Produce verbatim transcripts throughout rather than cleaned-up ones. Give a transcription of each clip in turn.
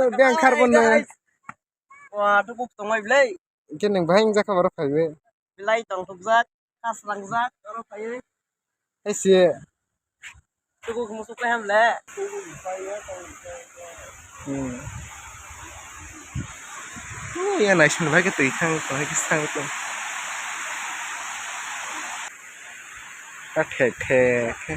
Beng khar bo nang. Wa, tu buk tongmai belai. Khe nang bahai wngjakha borok phaiwi. Belai tongthokjak, khasrangjak, oro phaiwi. Hai si. Tuku musuk lai ham le. Hmm. Oh, ya naising bai khe twi thang, twi thang, twi thang. A the, the, the.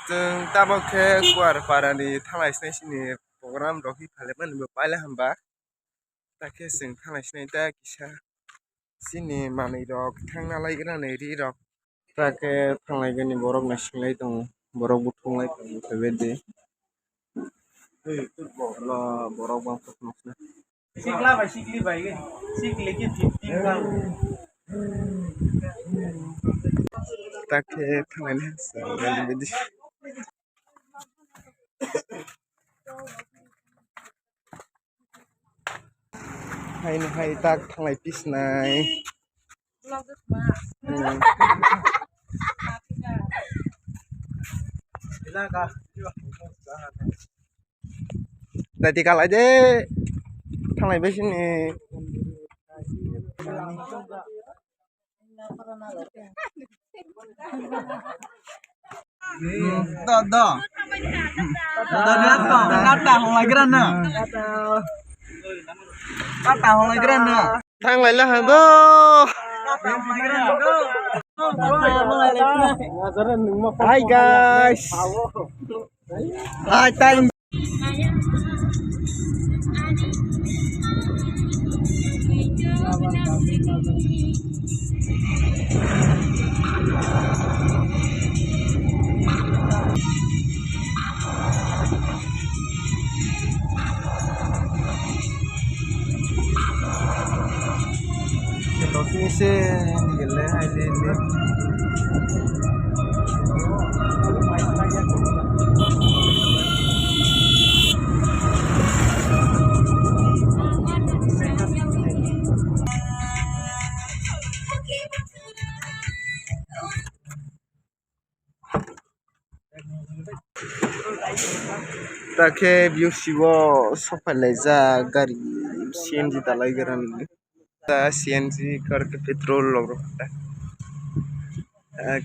Chwng tabok khe Kuarpara ni thanglai sinai sini program rok hi phailai mani bo pailai hamba. Takhe chwng thanglai sinai ta kisa chini manwi rok thangna lai gwnani ri rok. Takhe thanglai gani borok naisinglai tongo, borok bo thunglai tongo khe bede. Borok bangkha kheno. Sikla bai, sikli bai, sikli khe fifty gram. Takhe thanglai ni sa gali bidi. Hai no hai tak thanglai pisnai. Hmm. Dati kalai de thanglai bai sini. Do, do. Do, do, do. Kata hong lai gra na. Kata hong lai gra na. Thang lai la ha do. Hi guys. Hi, thank. Takhe B U C o sopai laijak gari C N G dalai gana ni. Ta C N G kar khe petrol rok rok ta.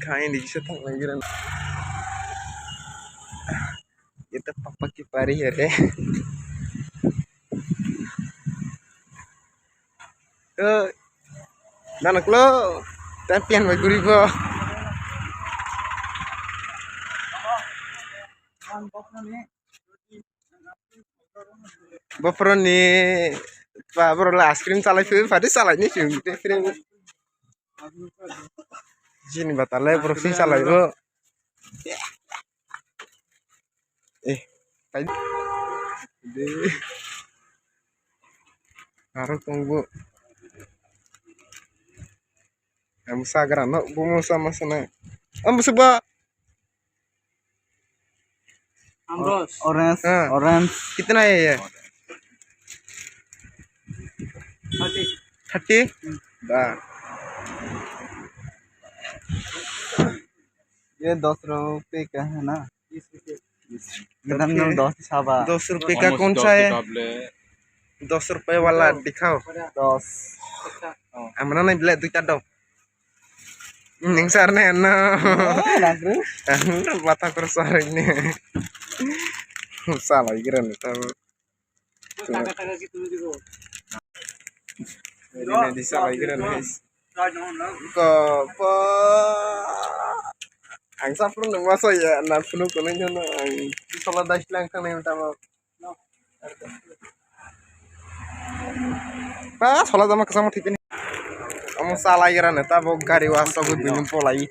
Khaini kisa thang lai gana. Ito papa ki pari here. Nana klo, champion bai guri bo. Bophoro ni ba boro la ice cream chalai phi, pati chalai ni chwng de cream. Jini bata le borok sing chalai bo. Eh, tai. De. Aro tong bo. Ang sagra no bo mo sama sana. Ang busu ba. Amros. Orange, हाँ। Orange. कितना है ये? Thirty. Thirty? बा। ये दस रुपए का है ना? बीस रुपए। बीस। कितना दस साबा। दस रुपए का कौन सा है? दस रुपए वाला दिखाओ। दस। Amra nai bile duita do. Ning sar ne no. Matha kor sar ne. Salai gira ne ta. Ini di salai kira nih. Ko po. Ang sa phunuk nang masa ya na phunuk ko nang jono ang sola dai lang thang nang tamo. Ba sola jama kasama thik ni. Amo salai kira nih tabo gari wa sa ko binum polai.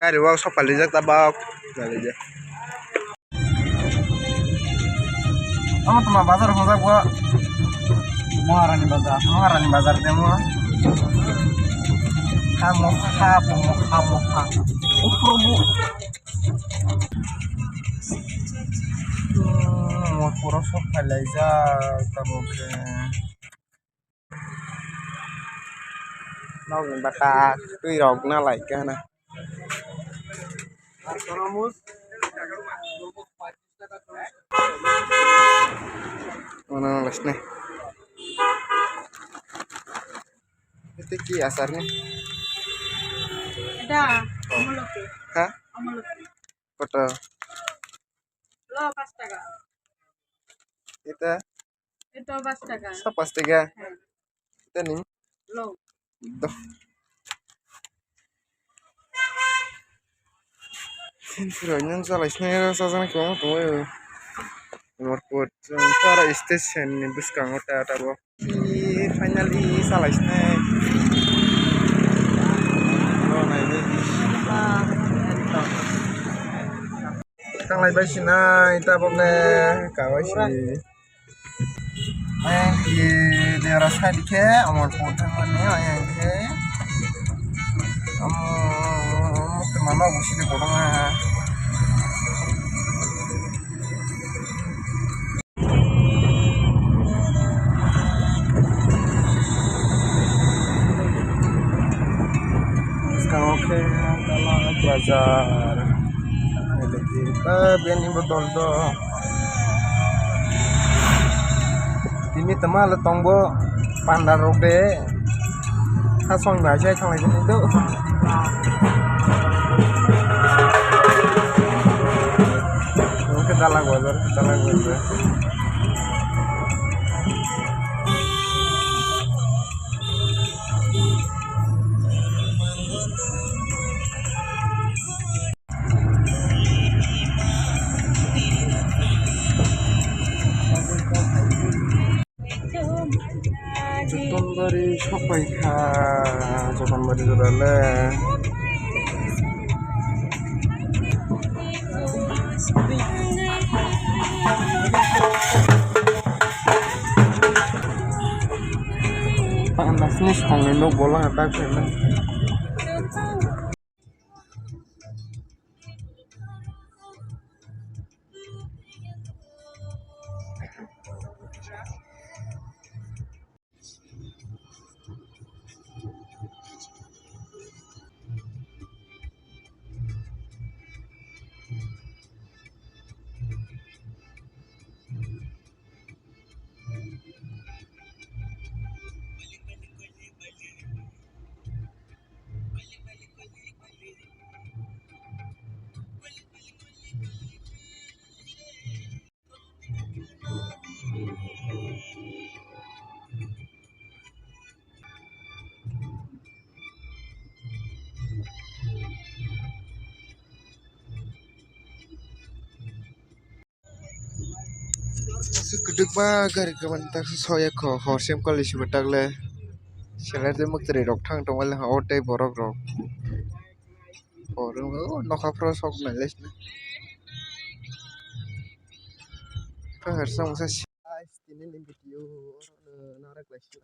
Gari o sok palijak tabok. Palijak. Omo toma bazar hwnjak bo. Maharani bazar. Maharani bazar de mo. Ha mo ha bo mo ha mo ha. Upro bo. Mo pura sok palaijak tabok. Nokni bata twi rok na lai kha na. Ono lesne. Ito ki asar ni? Eda, oh. Amoloki. Ha? Amoloki. Koto? Lo, pas taka. Ita? Ito pas taka. Sa pas taka? Heh. Ita ni? Lo. Doh. Sini siro nyan salai sini sajana kemo kemo yo. Amarpur sara station ni bwskango ta ta bo. Finally salai sini. Lo nai ni. Tanglai bai sinai tabok le kawai si. Ayang ye dera side khe Amarpur thangmani ayang khe. Amo, amo tongma no busi de kotorma. Bwskango khe bazar. Bini bodol do. Tini tama le tongbo panda rok de. Khasong bai se thang lai do. Oke, dalang bazar, dalang bazar. Jotonbari sopai kha, Jotonbari jora le. Ang nasini songni nok bola hatak khe. Aswk kwdwkma gari kwmani tak soya kho, hor sem kali si bo tak le. Seler de mwktwrwi rok thang tong le ha o tei borok rok. Hor wng o nokha phro sok nai le sini. Pahar song sa si. Guys, tini ni video oro no narwk lai si.